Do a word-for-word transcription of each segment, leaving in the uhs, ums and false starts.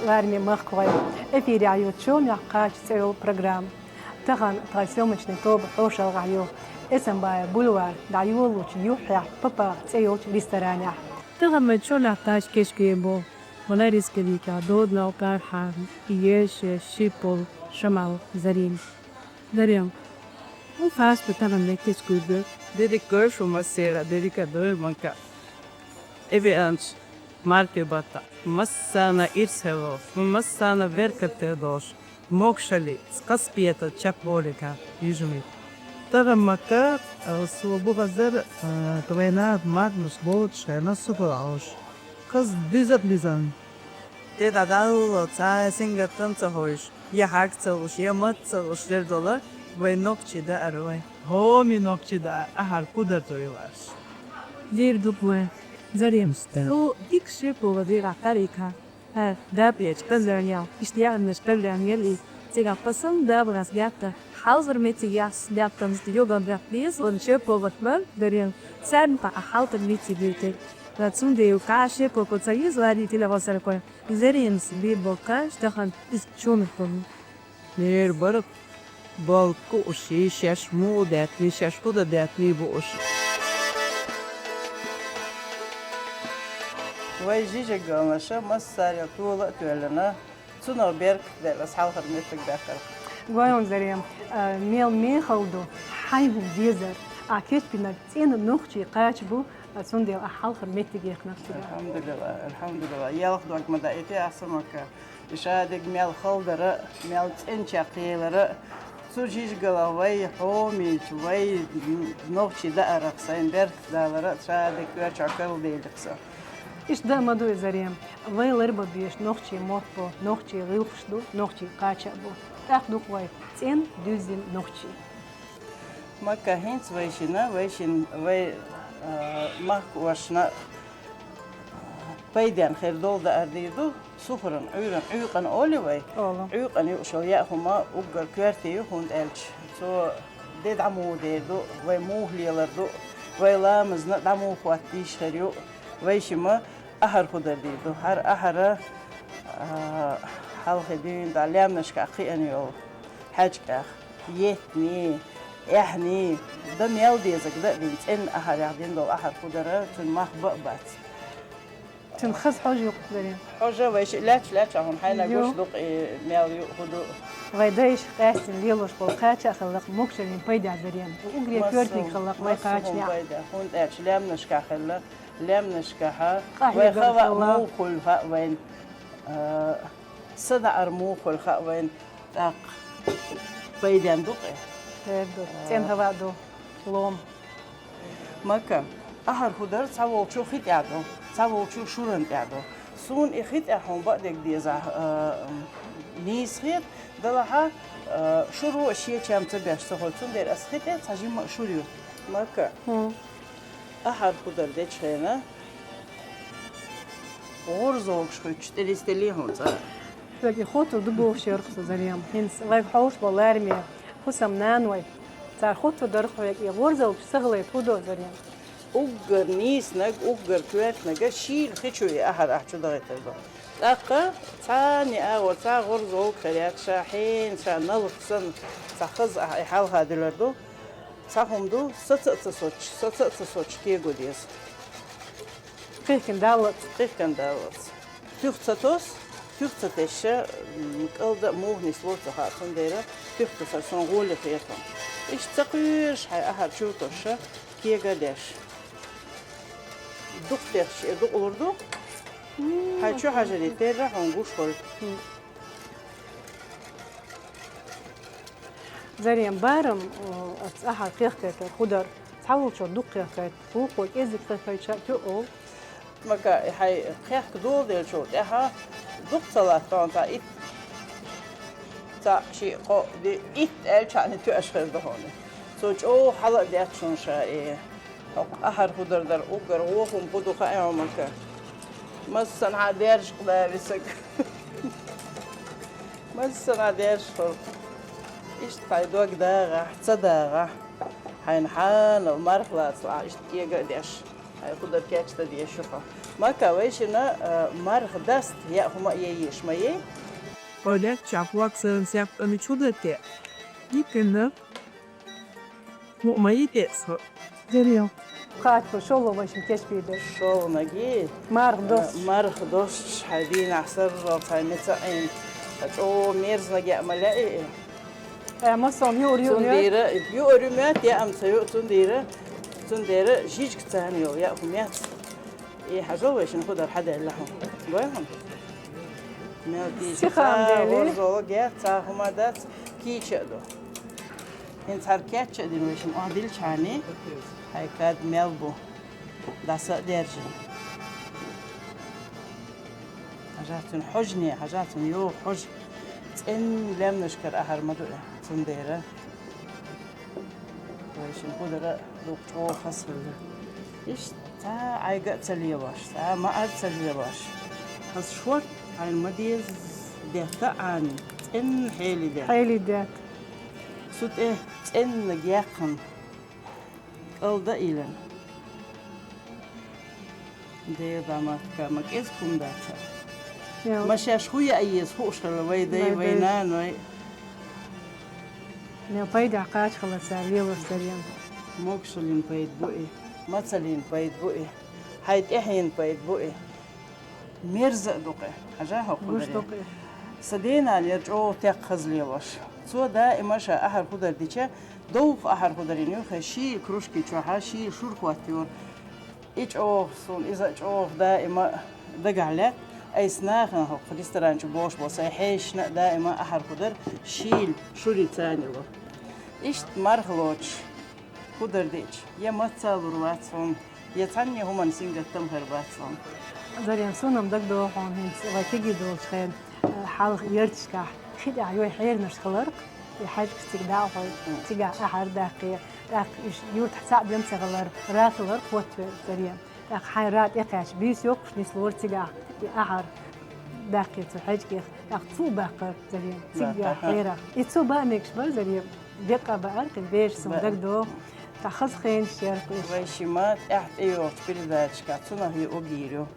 Лараме махкахой, эфирехь ю «Чомехь кхача» цӀе йолу программа. Тахана тхан съёмочный тоба хьошалгӀахь ю. Эсамбаев бульвар дӀайолалучу юьххьехь «Папах» цӀе йолчу ресторанехь. Тахана вай «Чомехь кхача» кечбийр бу. Валерийская дика, Додна, Кархьа, Еша, Шипул, Шамал, Зарем. Дарем, хӀун хасту тахана вай кечбийр ду? Дерриг а шу массеран, дерриг а дойманка. Эвианч, марки батта. Массарна ирс хилла, массарна беркате долуш, могушалли, кхаспета чекхболийта, йижарий. Тахана Макка, а, со бу хазар, а, твайна маднаш боцуш хенна сухур Ӏуш. Хаза дуьза а дуьзна. Де дӀадаллал, цхьа а сингаттам ца ховш, я хьаг ца луш, я мат ца луш дер долу вай нохчий даар вай. ХӀоми нохчий даар, ахьар кху дар цо йиларш. Дийр ду вай, Зарем. Цу дика шепала дийрахь тарика. Хьа, дабечу козарнел, иштта яханаш козарнел и. Цигахь пасан дабарас гатта, хьалхара меттиг яхс гаттамца йоган гатта деза, ван шепала бан, Зарем. Царна паха хьалтан меттиг юйту. Ва цундела кхаа шепала ца йиза варий тилахосаркой. Заренас бийр боккхаш, тахана иза чунах хуьлу. Нера бара балкха уш, шаьш муха даьтний, шаьш хӀун дан даьтний бу уш. Вай жижиг галнаша массарел тола а тоьллина, цунах беркат делла ас хьалхара меттиг баьккхира. Гой хьуна, Зарем, а, мел мехала ду хьайн хӀума дезар, ахь кечбинарг цӀена нохчий кхача бу, а, цундела ахь хьалхара меттиг яьккхинарг цигахь. Алхьамдулилла, алхьамдулилла. Ялх дог ма даийти ахь, Макка. И шадерг мел хала дара, мел цӀена чекхъялара, цу жижигалах вай хьомийча, вай нохчий даарах сайн беркат далара, шадерг коьртачохь карладелира сан. Иштта дан ма ду иза, Зарем. Вай ларбан безаш нохчий мотт бу, нохчий гӀиллакхаш ду, нохчий кхача а бу. ТӀаккха ду-кх вай цӀена дуьззина нохчий. Макка, хӀинца вай шина, вай шина, вай, а, махкахошна пайденна хир долу даар дийр ду, сухаран, Ӏуьйран, Ӏуьйкъана олий вай. Олу. Ӏуьйкъана юуш йолу яа хӀума уггар коьрте ю, хӀунда аьлча цо де дӀа муха дер ду, вай муха лелар ду, вай ламазна дӀа муха хӀоттийша хир ю, вай шимма ахьар хӀун дар дийр ду. ХӀара ахьара, а, хьалхе дуьйна дӀа лаьмнашкахь кхиъна йолу хьаьжкӀех, еттаний, аьхний, дан мел дезарг дан а дина, цӀена ахьарех дина долу ахьар хӀун дара, цуьнан мах бан а бац. Цуьнан хаза хьожа ю-кх, Зарем. Хьожа вай шиъ лаьтташ, лаьтташ хьуна хьайна гуш ду-кх и мел ю, хӀун ду. Вай дайша къаьстина лелош болу кхача а хилла-кх, могушаллин пайда, Зарем. Уггаре коьртаниг хилла-кх вай кхачанехь. Массо а хӀума пайда, хӀунда аьлча лаьмнашкахь хилла, лаьмнашкахьа вай хава а муха хуьлу хаьа вайна, а, са даар муха хуьлу хаьа вайна. ТӀаккха пайденна ду-кх и. Хер ду. ЦӀена хӀаваъ ду. Лом. Макка, ахьар хӀун дара, цхьаволчу хи тӀехь ду, цхьаволчу шуран тӀехь ду. Суна и хи тӀехь хьуна баъдерг дезахь, а, нийса хета, делахь а, а, шуро а шен чам ца беш ца хуьлу, цундела ас хи тӀе цхьа жимма а шура ю. Макка. ХӀун. Ахьар хӀун дара дечу хенахь, гӀорзалгаш хуьттуш тӀе нисделлий хьуна цкъа? Хьоьга и хоттур ду бохуш яра-кх со, Зарем. ХӀинца вайга хьовш болу лараме хӀусамнаной. Цара хоттур дара-кх хьоьга, и гӀорзалгаш ца хилийта хӀун до, Зарем? Уггар нийсаниг, уггар коьртаниг шийла хи чу и ахьар ахь чу дахийтар ду. ТӀаккха цхьанне агӀор цхьа гӀорзалг хир яц, ша хьенан, ша налха санна, цхьа хаза ахь и хьалха дуьллур ду. Цхьа хӀума ду, саца а ца соцуш, саца а ца соцуш кего деза. Кхихкина даллалц. Кхихкина даллалц. Туьха ца тосу, туьха ца тесча, м, кӀалда а муха нислур ца хаьа, цундела туьха тасар суна гӀоле хета. Иштта ца кхоьруш, хьайн ахьар чу а тосуш, кего а деш. Дукха техча, и дукъалур ду. Хьайн чу хьажарий терра хьуна гуш хуьлу. Зарем, барам, о, ас ахьа кхехкайтар хӀун дара? Цхьаволчо дукха кхехкайта, вукхо кӀезиг кхехкайча а тоьу олу. Макка, и хьайн кхехка доладелчул тӀаьхьа дукха ца латта хьуна цхьа итт, цхьаъ, шиъ, кхоъ, диъ, итт аьлча хьуна тоьаш хир ду хьуна. Цо чӀогӀа хьала а детта шуна ша и. ХӀокху ахьар хӀун дара дара уггар вон хӀума хӀун ду хаьий хьуна, Макка? Массанхьа дерриш кху да висаг. Массанхьа дерриш хуьлу. Иштта хьайн дог дагӀахь, ца дагӀахь, хьайна хьанал марха лацалахь, иштта кего а деш. Хьай худар кечда деза шух. Мака вайшинна, а, марха даста яа хӀума а еш ма яй. Оля, чахвак сэн сяп ами чудате. Никинна. Му ма йитесо. Дерьё. Кхача шолла вайшин кечбийда. ШоллагӀнаги. Марха дос. Марха дос, хьай дийнахьа сарралца хьай меца Ӏийна. Хьа чӀо мерзанаг яа ма лаьий. Э, ма сом юр, юр, юр. Цундера, юр, юр мет, яа ам ца юр, цундера, цундера жижиг царна йол, яа хӀу мет. И хьажал вайшин худар хьадаьлла хьу. Гой хьу? Мел кийча. Сихан ца дели. Орзолаг яа, ца хӀума дац, кийча а ду. ХӀинца хьар кеча а дина вайшин, охьадилча хьани, хьай кад мел бу. ДӀаса а держи. Хьажа цун хьожане, хьажа цун йо хьож. ЦӀен лаьмнашкара ахьар ма ду, цундера. Вайшин худара дукха чӀогӀа хас хилла. Иштта Ӏайга а ца лелаш, цхьа маар а ца лелаш. Хас шорт хьайна ма деза детта Ӏани, цӀен хьели детта. Хьели детта. Цу тӀе цӀеннаг яьккхина. КӀалда илан. Дела, Даматка, ма кӀезиг хӀума дацар. Яу. Ма шаьш хӀу яа еза хууш хилла вай дай, вай дай, вай наной. Мел пайда кхача хилла цар лелаш дарен. Могашаллин пайда бу и, мацаллин пайда бу и, хьай тӀехьен пайда бу и. Мерза а ду-кх, хьажа хьо гуш хударе. Ду-кх. Са денал яр чӀогӀа текх хаза лелаш. Цо даима ша ахьар худар дича, довха ахьар хударин юххе шийла кружки чохьа, шийла шура хӀоттайора. И чӀогӀа суна, иза а чӀогӀа даима дагахь лаьтта, айса нахана хӀокху ресторан чу бохуш бо сайн хьешашна а даима ахьар худар шийла шури царна ло. Иштта марха лоцуш. ХӀу дар деача, я маца лур вац хьуна, я цхьанне хӀуманна сингаттам хир бац хьуна. Зарем, суна-м дагадогӀу хьуна хӀинца вай кегий долчу хенахь, э, хьалха ярташкахь, хи тӀехь йой хьернаш хиларх, и хьаьжкӀаш цига дӀа а хьой, цигахь ахьар даккхий, тӀаккха уьш юртахь цхьаъ бен ца хилар, ра хиларх хӀоттаве Зарем. ТӀаккха хьайн ра тӀекхаьчча, бийса йоккхуш нислора цигахь, и ахьар даккхий цу хьаьжкӀех, тӀаккха цу а баккхара Зарем, цигахь хьерах. И цу баа мегаш бара Зарем. Деккъа баара кхин, беша суна дагадогӀу, цхьа хаза хенаш яра кхин. Вай шима тӀаьхьа тӀейогӀучу передачашкахь цунах йиъ огийр ю.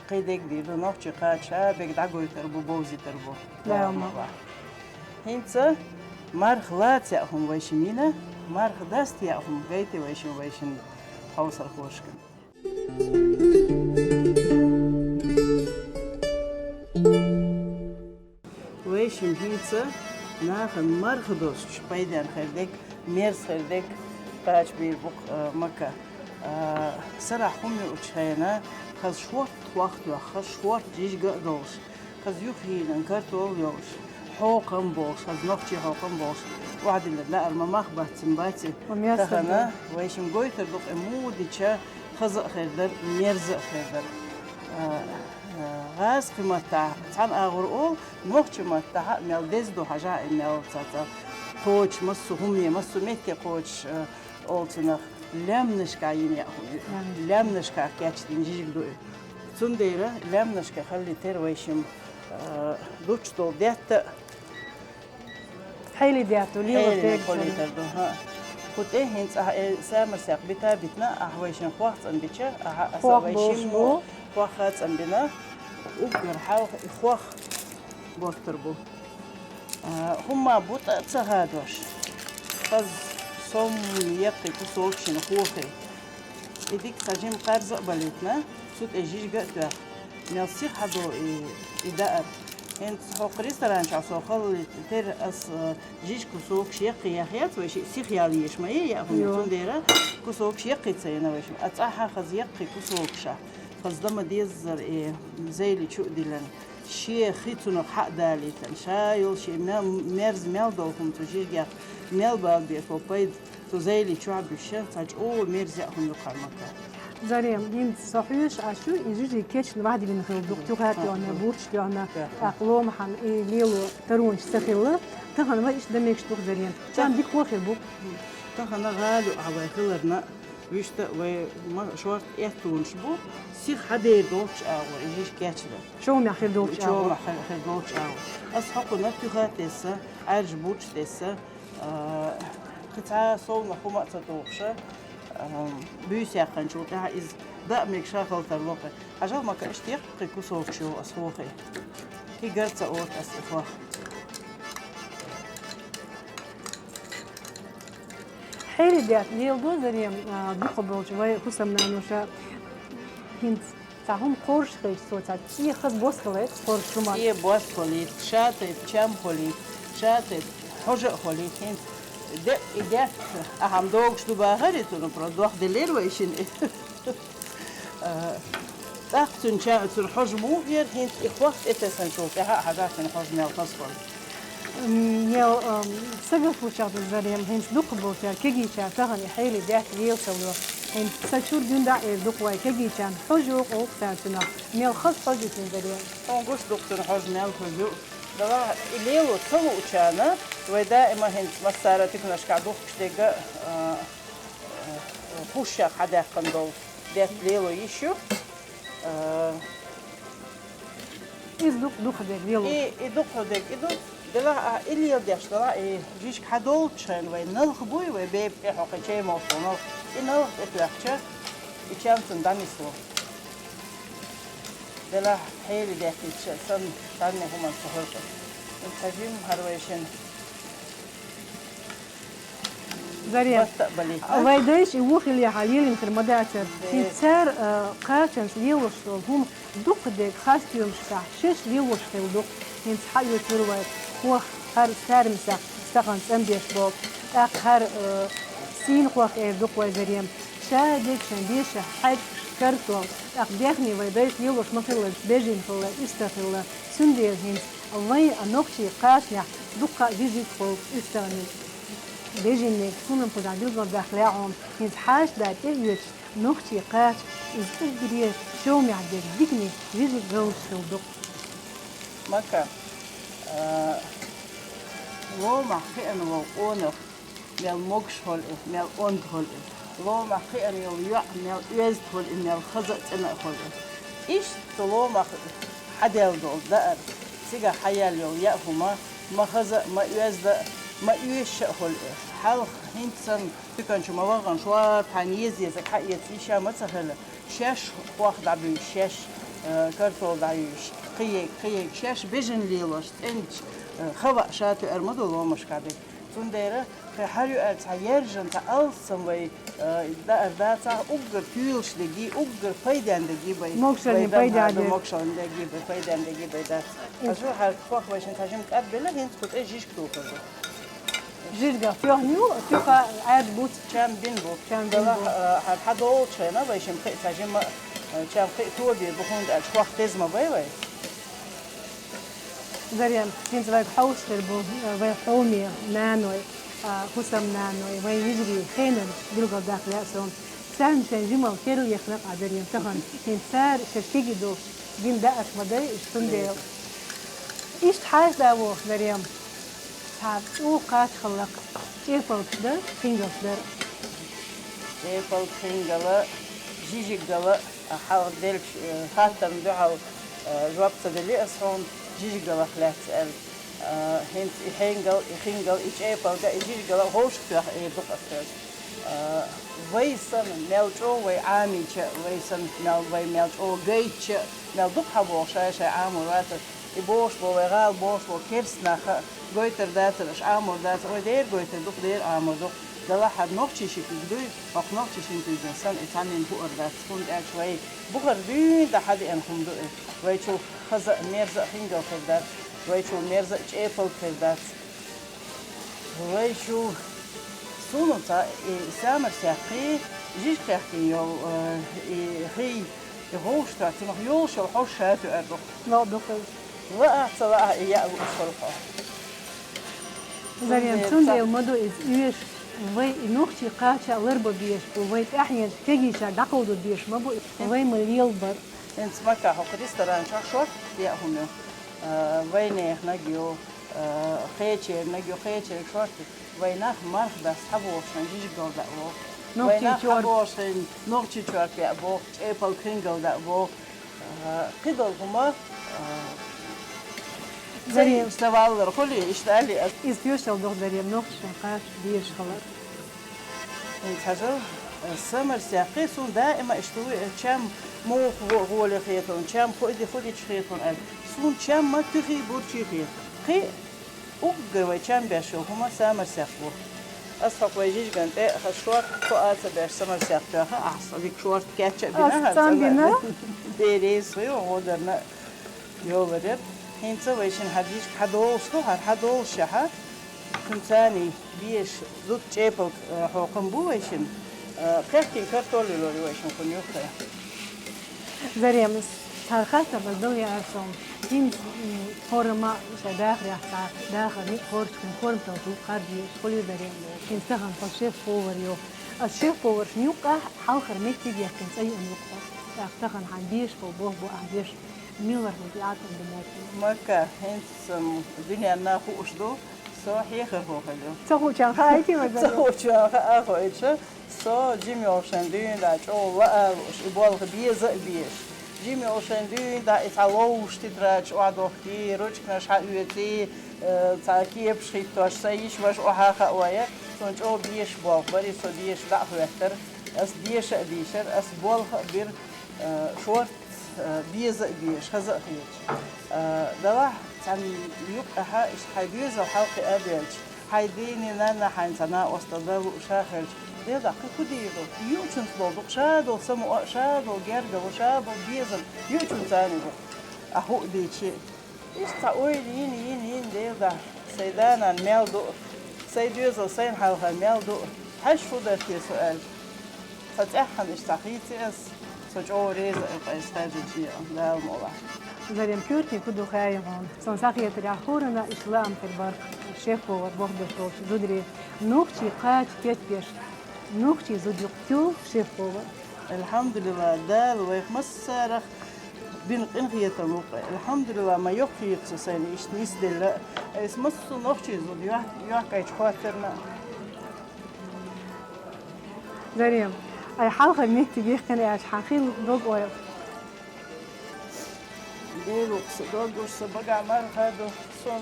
Кхин дегдийр ду, нохчий кхача а бега дӀагойтар бу, бовзийтар бу. Да, ма ва. ХӀинца марха лаца яа хӀума вай шимина, марха даста яа хӀума гайти вай шим вайшин хьовсархошкан. Вайшим хӀинца нахана марха достуш пайденна хир дерг, мерза хир дерг кхача бийр бу-кх, а, мака. А, сарахь хӀума юучу хенахь, хаза шорта хох тоьхна, хаза шорта жижиг а долуш, хаза юххийнан картол а йолуш, хьокхам а болуш, хаза нохчий хьокхам а болуш, охьадиллина лаар ма мах баццина баци. Тахана вайшим гойтур ду-кх и муха дича, хаза а хир дара, мерза а хир дара. А, а, гӀазкхи маттахь цхьана агӀор олу, нохчи маттахь а мел деза ду хьажахь и мел цаца кхочуш, массо а хӀумане, массо а метте кхочуш, а, олу цунах, лаьмнашкахь йина яа хӀума ю. Лаьмнашкахь. Лаьмнашкахь кечдина жижиг ду и. Цундела лаьмнашка халлийтар вайшим, а, дуччу долу детта а, Хьели детта, лело хьелина кхолийтар ду, хӀа. ХӀу тӀе хӀинца ахьа, э, самар сакх бита а битина, ахьа вайшин хох цӀанбича, ахьа аса хох вайшин болуш бу. Хох а цӀанбина, уггар хьалха и хох боттар бу. А, хӀумма бутӀа а ца хадош. Хаза сом яккхий кусок шина хохий. И дика цхьа жима кхарза а балийтина, цу тӀе жижиг а тоьхна. Мел сиха хьадо и, и даар. ХӀинца хӀокху ресторан чохь со халлалийтира ас, э, жижиг кусокаш яккхий яхъяц вайшиъ, сиха ял езаш ма е яа хӀума, цундела кусокаш яккхий ца йина вайшиъ. А цӀахь хаза яккхий кусокашахь, хаза дан ма деззара и зайли чу а диллина. Шен хи цунах хьа а далийтина, ша йолу шен мел, мерза мел долу хӀума цу жижигех мел бала бехо пайда. Цу зайли чохь буьсча, цхьа чӀогӀа мерза яа хӀума ю кхармака. Зарем, хӀинца со хьоьжуш Ӏаш ю, и жижиг кечна вахдилина хилла ду-кх, туьха а тоьхна, бурч а тоьхна, тӀаккха ломахьан и лело таронаш ца хилла, тахана вай иштта дан мегаш ду-кх, Зарем. Чам дика хӀора хир бу-кх. Тахана гӀала ю ахьа вай хиларна, вуьшта а вай ма-, шорта эттонаш бу, сиха хьадер долчу агӀор и жижиг кечда. Човмех хир долчу агӀор. Човмех хир, хир долчу агӀор. Ас хьокхунна туьха а тесса, Ӏаьржа бурч а тесса, А, кхин цхьа совнах хӀума а ца тухуша, а, буьйса яьккхинчул тӀаьхьа иза Даа мегаш хала тарлу-кх. Хьажал, Мака, иштта яккхий кусочек йолу ас хохий. И гар ца оцу ас и хох. Хьерий даьтта леладо, Зарем, а, дукхахболчу вай хӀусамнаноша хӀинца цхьа хӀума кхорша хилча, цо цхьа цӀе хаза бос хилийта кхорша хӀума. ЦӀе бос хилийта, ша тайпа чам хилийта, ша тайпа хьожа а хилийта, хӀинца де-, и даьтта ахьа догуш ду бахара, цунна просто дохделира вай шина. Э, тӀаккха цуьнан ча-, цуьнан хьожа муха яра, хӀинца и хох тӀетесначул тӀаьхьа а хьажахь, цуьнан хьожа мел хаза хуьлу. М, мел, ам, сагатвучех ду, Зарем, хӀинца дукхахболчара кегийчара тахана и хьерий даьтта лела ца ло. ХӀинца сан чуьра дуьйна дӀа а эр ду-кх вай, кегийчарна хьожа йокъу олу цара цунах. Мел хаза хьожа ю цуьнан, Зарем. Хьуна гуш ду-кх цуьнан хьожа мел хаза ю. Делахь и лело ца луучарна, вай даима хӀинца массара а тиканашкахь духкуш дерг а, а, а, хушшех хьадаьккхина долу даьтта лело йиш ю. А, иза дукха, дукха дерг лело. И, и дукха дерг, и ду, делахь а, и леладеш делахь, и жижиг хьадолучу хенахь вай налха буй, вай бепиг тӀе хьокху чай мостагӀа налха. И налха тӀетоьхча, и чам цунна дӀанисло. Делахь хьерий даьтта санна цхьанна хӀуманна ца хуьлу. Ца жима хӀара вай шина. Зарем, батта а балийта. Вай дайша и вон хиллехьа лелийна хир ма дацара. Де. ХӀинца цара, а, кхачанца лелош долу хӀума дукха дерг хасстоьмашкахь шаьш лелош хилла ду-кх. ХӀинца хьаоьцура вай хох, хӀара саьрмасех тахана цӀанбеш болу, тӀаккха хӀара, а, сийна хох эр ду-кх вай, Зарем. Ша дерг шайн беша хьаьжкӀаш, картол, тӀаккха даьхни вай дайша лелош ма хиллара, бежана хилла, иштта хилла. Цундела хӀинца вайн а нохчийн кхачанехь дуккха а жижиг хуьлу, уьстагӀниг, бежанниг, суна-м кхузахь билгалдаккха лаьа хьуна, хӀинца хьаша да тӀеоьцуш нохчийн кхача, иза уггаре шовмехь дерг диканиг жижиг галлуш хилла ду-кх. Мака, а, ломахь кхиъна волу къонах мел могуш хуьлу и, мел онда хуьлу и. Ломахь кхиъна йолу йоӀ мел оьзда хуьлу и, мел хаза а, цӀена а хуьлу и. Иштта ломахь хьадаьлла долу даар цигахь хьаяьлла йолу яа хӀума ма хаза а, ма оьзда а, ма оьшуш а хуьлу и. Хьалха хӀинца санна туькан чу ма вахана, шортта хьайна еза-езарг хьаэца йиш а ма ца хилла. Шаьш хох дӀабуьйш, шаьш, э, картол дӀаюьйш, кхин ерг, кхин ерг, шаьш бежана лелош, цӀеначу, э, хаваъ ша тоьар ма ду ломашкахь дерг. Цундела кхин хӀара юьхьа цхьа яьржина, цхьа алссам вай, э, даар дацахь, уггар туьйлаш дерг, уггар пайденна дерг бай. Могушаллин пайда дерг. Могушаллин дерг бай, пайденна дерг бай дац. Аса хьара хох вай шина цхьа жима кӀадбелла, хӀинца кху тӀе жижиг тухур ду. Жижигах тоьхна ю, туьха Ӏаьржа буц. Чам бина бу. Чам бина бу. Делахь, э, хьара хьадолучу хенахь вай шина кхин а цхьа жима, э, чам кхин а тобийр бу, хӀунда аьлча хох деза ма бай вай. Зарем, хӀинца вайга хьовсуш хир бу, э, вай хьоме наной, а, хӀусамнаной, вайн йижарий хенан билгалдаккха лаьа суна. Царна шайн жималла керла яхна къа, Зарем, тахана. ХӀинца цара шаьш кегий долуш гина даарш ма дай, иштта цундела. Иштта хьаьжда воху, Зарем. Цхьа чӀогӀа кхача хиллакх, чӀепалгаш дара, хингалш дара. ЧӀепалг, хингала, жижигала, а, хьалха делча, э, хаттарна дуьхьал, э, жоп ца делли ас хьуна, жижигалах лаьцна аьлла. Э, хӀинца и хьенгал, и хингал, и чӀепалга, и жижигала вовшах тоьхна эр ду-кх ас хьоьга. Э, вай санна, мел чӀогӀа вай Ӏамийча, вай санна, мел, вай мел чӀогӀа гайтча, мел дукха хьан боху шай-шай Ӏамор вацара. И бохуш бо вай гӀала, бохуш бо керста нах а, гойтур дацара, аша Ӏамор дацара, вай дера гойтур ду-кх, дера Ӏамор ду-кх. Делахь хьара нохчийн ши куьг дуй, хӀокху нохчийн шина куьйгана санна и цхьаннена хуур дац, хӀунда аьлча вай бухара дуьйна тӀе хьадеана хӀума ду и. Вайчул хаза а, мерза а хингал хир дац, вайчул мерза а чӀепалг хир дац. Вайчул суна цхьа и самар сехкхий, жижиг кхехкина йолу, э, и хий, и гӀовшта, цунах йолуш йолу хьожа ша тоьар ду-кх. Ло ду-кх иза. Лаахь, ца лаахь, и яа лууш хуьлу хьо. Зарем, цундела ма ду иза оьшуш, вай и нохчийн кхача а ларбан безаш бу, вай тӀаьхьенаш кегийчара дӀакховдо дезаш ма бу, вай ма лелабара. ХӀинца Мака хӀокху ресторан чохь шортта яа хӀума ю. Э, вайнехан а ю, э, кхечеран а ю, кхечеран шортта. Вай нах марха дац хьан боху шайн жижигал даа боху. Вай нах хьан боху шайн нохчийн чорка яа боху, чӀепалг, хингал даа боху. Э, кхидолу хӀума, э, Зарем, ца валлар хуьлий, иштта аьллий ас. Иза тоьшалла ду-кх, Зарем, нохчашна кхача безаш хилар. ХӀинца хьажал, Самарсехкхи, сун даима иштта ву, чам муха гӀоле хетун, чам худи худич хетун аьлла. Сун чам ма туьхи бурчи хетун. Кхи уггар вай чам беш йолу хӀума самарсехк бу. Ас хьокху вай жижиган тӀе хас шорт кху а ца беш самарсехк тоьхна, ахьа дика шорт кечча а бина, Ас хьан цӀан бина? Бере схуьйгӀо дарна йоларера. ХӀинца вайшин хьан дижка хьан долуш ду, хьан хьан долуш шаьхьа. Цуьнан царний беш зуда чӀепалг, э, хьокхам бу вайшин. Э, кхехкин картоль лур ю вайшин кхунна юххе. Зарем, цхьа хаттар база дала яра суна. ХӀинца, м, хӀорамма шайн дахарехь цхьа дахар ниъ хорчу хин корматалла ду, кхардийш, хуьлий Зарем. ХӀинца тахана хьо шеф-повар ю. Ас шеф-поваршна юккъахь хьалхара меттиг яьккхина цӀа йиъна ю-кх хьо. ТӀаккха тахана хьайн беш болу боху бу ахь беш. Миллархо тӀеӀаткъам ду моьтту. Макка, хӀинца, м, дуьненна хууш ду, со хьехархо хилла. Ца хуучарна хаайти вай Ца Зарем? Хуучарна хаа хо иша, со жима йолу шайн дуьйна дӀа чӀогӀа лаа а лууш, и болх беза а безаш. Жима йолу шайн дуьйна дӀа и цхьа ловш тетрадаш охьадохкий, ручканаш хьаоьций, э, цхьа кепаш хӀиттош, сайн йиша-ваша охьа а хаой, цунна чӀогӀа безаш болх бара, и со деша дӀа а хӀоьттара, ас деша а дийшара, ас болх а бира, э, шорт Э, беза а безаш, хаза а хеташ. Э, делахь, цхьана юккъехьа иштта хьайн доьзал хьалакхиа а девлча, хьайн дийне нанна хьайна цхьа накъосталла дан лууш а хилча, Дела, кхин хӀун дийр ду? Юучунца долу дукха ша долу самукъа а, ша долу гергало, ша долу безам юучунца а ду. Ахь хӀуъа дийча, иштта цхьа ойла йина, йина, йина, Дела, сайн да-нана мел ду, сайн доьзал сайна хьалха мел ду, хьаьжча хӀун дара те со аьлла. Цхьа цӀеххьана иштта хийци ас, со чӀогӀа реза а ю-кх айса хаьржинчу некъан, Дала мукъ лахь. Зарем, коьртаниг хӀун ду хаьий хьуна? Сан схьахетарехь, хӀоранна иштта лаам хир бара шеф-повар бохург долчу зударий. Нохчий кхача кечбеш, нохчий зуда юкъ тилла шеф-повар. Алхьамдулиллах, Дала вайх массарах бина къинхетам ву-кх. Алхьамдулиллах, ма йоккхийра со сайна иштта нисделла. Айса массо а нохчий зуда йохкайчу хӀоттарна. Зарем, ай хьалхара меттиг йихкина аьлча, хьан хилла дог-ойла? Дела ву-кх сан дог гуш, сан багахь марха ду, сон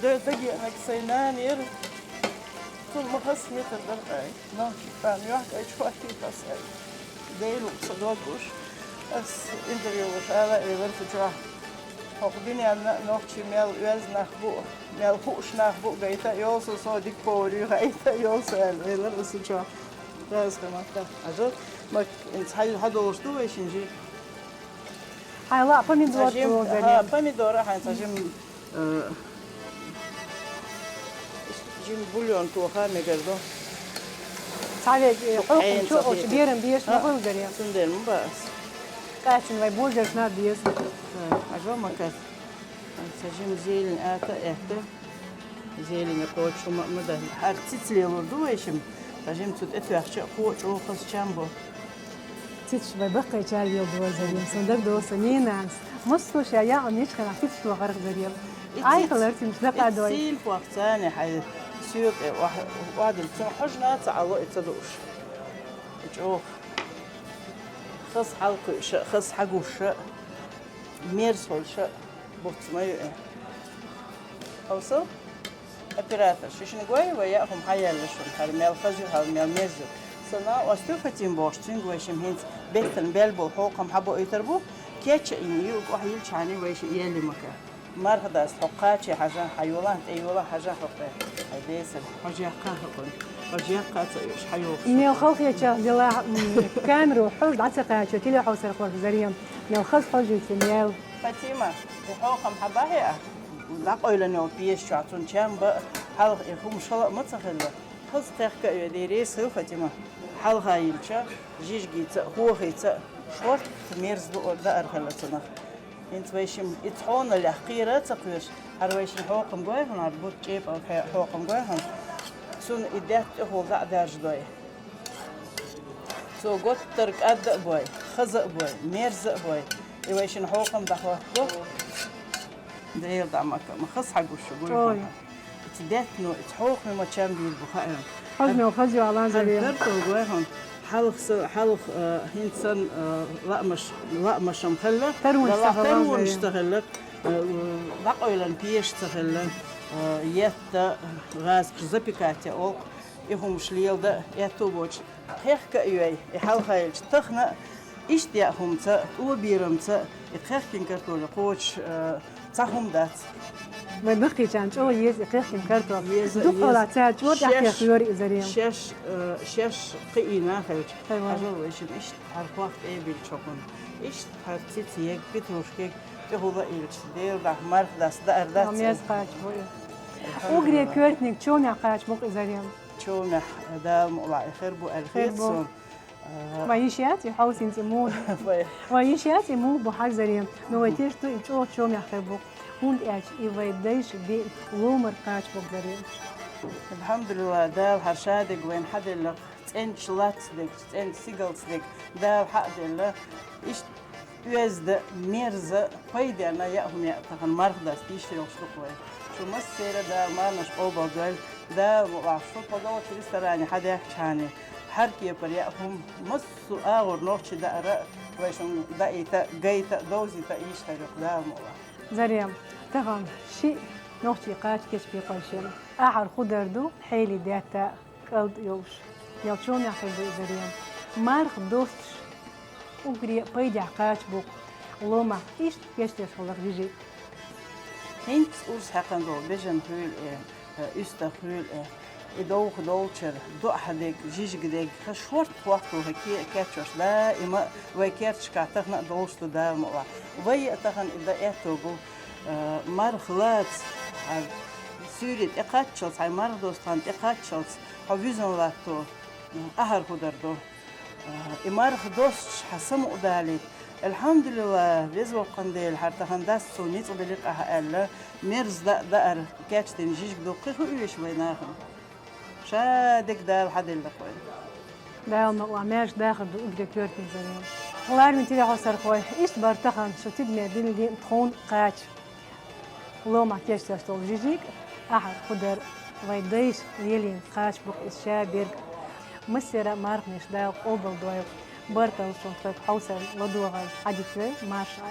д-, дагеанарг сайн нана яра, цунна ма хазахетар дара-кх ай. Но, царна йохкайчу хӀоттийта аса аьлла. Дела ву-кх сан дог гуш. Ас интервью луш ала а элира цу чохь. ХӀокху дуьненна а нохчий мел оьзда нах бу, мел хууш нах бу гайта а йолу со, со дика повар ю гайта а йолу со аьлла, элира аса чохь. Раза хир ма-кх. Хьажа, ма-кх, хьан долуш ду вайшин жи? Хьайн лаьа помидор Цхьа жим, тоза ха, лен. Помидор а хьайн цхьа жим, э, жим бульон тоха мегар ду. Цхьа вег, э, хьокхум Хьайн чу ца оцу хетар. Берам беш А, ма хуьлу Зарем. Цундела ма баас. Къаьстина вай бозершна а беза. Ха, хьажа ма-кх. Сан жим зелень ата а этта. Зелень кхочуш хӀума а ма дан. Хьара циц лелур ду вайшимма. Сан жим цу тӀе тоьхча а кхо а чӀогӀа хаза чам бо. Цицаш вай баккхайчара леладо, Зарем. Сан дагадо сан ненанас. Массо а ша яа мичхьа хилахь цицаш тохарх, Зарем. И Ай, циц-, хилар цуьнаш дакъа и дой. Цийна хӀокх царна хьайн соьга охьадуьллу. Цунна хьожа а ца Ӏало и ца дууш. И чӀогӀа. Хаза хьалакхуьуш а, хаза хьагуш а, мерза хуьлуш а буц ма ю и. Хьовсал, оператор, шишна гой, вай яа хӀума хьаяьлла шуна, хӀара мел хаза ю, хӀара мел мерза ю. Сан накъост ю Фатима бохуш, цуьнга вайшимма хӀинца беттана бел болу хьокхам хьабоуьйтур бу, кечъяйина юург охьайилличхьана вайша елли мака. Марха даста хьо кхаче хьажа, хьан йолахь, тӀе йолахь хьажа хьо кхе. Хьайн десар, хьожа яккха хьо кхуьнга. Хьожа яккха ца уьш, хьан йогӀуш. Мел халхеча дела, м, камеру хьожа дӀа ца кхачо, теле хьовсар хорг Зарем. Мел хаза хьожуьйту мел. Фатима, и хьокхам хьан бахье а? ДӀакъойлан йолу пешачохь цунна чам бан а, хьалха и хӀума шала а ма ца хилла. Хаза кхехка а йой, деррис хила Фатима. Хьалха йилча, жижигица а, хӀохица а, шорта мерза ду даар хилла цунах. ХӀинца вайшимма и цхьоналлех кхера а ца кхоьруш, хӀара вайшимма хьокхам гой хьуна, хӀара бутт чӀепӀал хьокхам гой хьуна. Цунна и даьтта тӀехула дӀа а даржадой. Цо готтара кӀадда а бой, хаза а бой, мерза а бой. И вайшимма хьокхам дӀахӀоттабо. Дела дӀа ма ка, ма хаза хьагуш шу гуй Чой. хьуна. Ица деттано, ица хьокхаме ма чам бийр бу хаьа. Хаза мел хаза ю, Алан Хьан Зарем. Картол гой хьуна. Хьалха са, хьалха, э, хӀинца санна, э, лаамаш, лаамашам хилла. Тарвунаш Далла ца хилла, тарвунаш Зарем. Ца хилла. Э, дӀакъойлан пеш ца хилла. Э, етта, гӀазкаш запекать я олу. И хӀумаш леладан, этто боцуш. Кхехка а йой, и хьалхалча тахана а иштта яа хӀумаца, тӀоберамца, и кхехкина картоли кхочуш, э, цхьа хӀума дац. Вай баккхийчарна чӀогӀа еза и кхехкина картоли. Еза, дукха еза. Хьалха цара чӀогӀа тӀехкхехкаш йора и, Зарем. Шоаш, э, шоаш кхиийна хилча, хьажал вай шуна иштта хьара хох тӀе а биллача хӀокхунна. Иштта хьара цица ег, петрушка ег, тӀехула а йиллача, Дела духьа марха дац, даар дац. Меза кхача бу и. Уггаре коьртаниг чомехь кхача бу-кх и, Зарем. Чомехь, Дала мукъалахь, и хир бу аьлла хета суна. Вайн йиш яц и хьовсийна цӀе муха? Вайн йиш яц и муха бу хьажа, Зарем? Но вай тешаш ду, и чӀогӀа чомехь хир бу-кх. ХӀунда аьлча и вай дайша биъна ломара кхача бу-кх, Зарем. Алхьамдулиллахь, Дала хьара шадерг вайна хьаделла-кх, цӀенача лаца дерг, цӀенача сигалца дерг Дала хьа а делла. Иштта оьзда, мерза, пайденна яа хӀума яа тахана марха дац, дийша йолуш ду-кх вай. Шу массеран а Дала марханаш къобалдойла, Дала мукъалахь, шу тхо долчу ресторане хьадаьхкичхьана, хьара кепара яа хӀума массо а агӀор нохчийн даар а вай шуна даийта а, гайта а, довзийта а йиш хир ю-кх, Дала мукъалахь. Зарем, тахана шиъ нохчийн кхача кечбекъой шен. Ахьар худар ду, хьелий даьтта а кӀалд йолуш. Мел чомехь хир ду и, Зарем. Марха достуш, уггаре а пайдехь кхача бу-кх ломах иштта кечдеш хиларх жижиг. ХӀинца урс хьаькхна долу бежан хуьлу и, уьстагӀ хуьлу и, и довха долчуьра, доӀа дерг, жижиг дерг, хӀара шорта хӀотто хӀара ке-, кечъеш даима а вай керташкахь тахана а долуш ду, Дала мукъалахь. Вай а тахана и дан аьтто бу, э, марха лаца, хьан суьйре тӀекхаччалц, хьайн марха досту хан тӀекхаччалц, хьо вуьзна латто, ахьар худар ду. И марха достуш хьан самукъадалийта. Алхьамдулиллахь, Веза Воккхун Дела, хьара тахана дас цо ницкъ белира ахьа аьлла, мерза даа даар кечдина жижиг ду, кхин хӀун оьшу вай нахана? Шадерг Дала хьаделла-кх вайна. Дала мукъалахь, маьрша дахар ду уггаре коьртаниг, Зарем. Ларвина телехьовсархой, иштта бара тахана шу тидаме динарг тхуна кхача. Ломах кечдеш долу жижиг а, ахьар худар а вайн дайша лелийна кхача бу-кх иза шаберг а. Массеран а марханаш Дала къобалдойла. Баркалла шуна тхоьга хьовсарна ладогӀарна, хьадитина маршалла.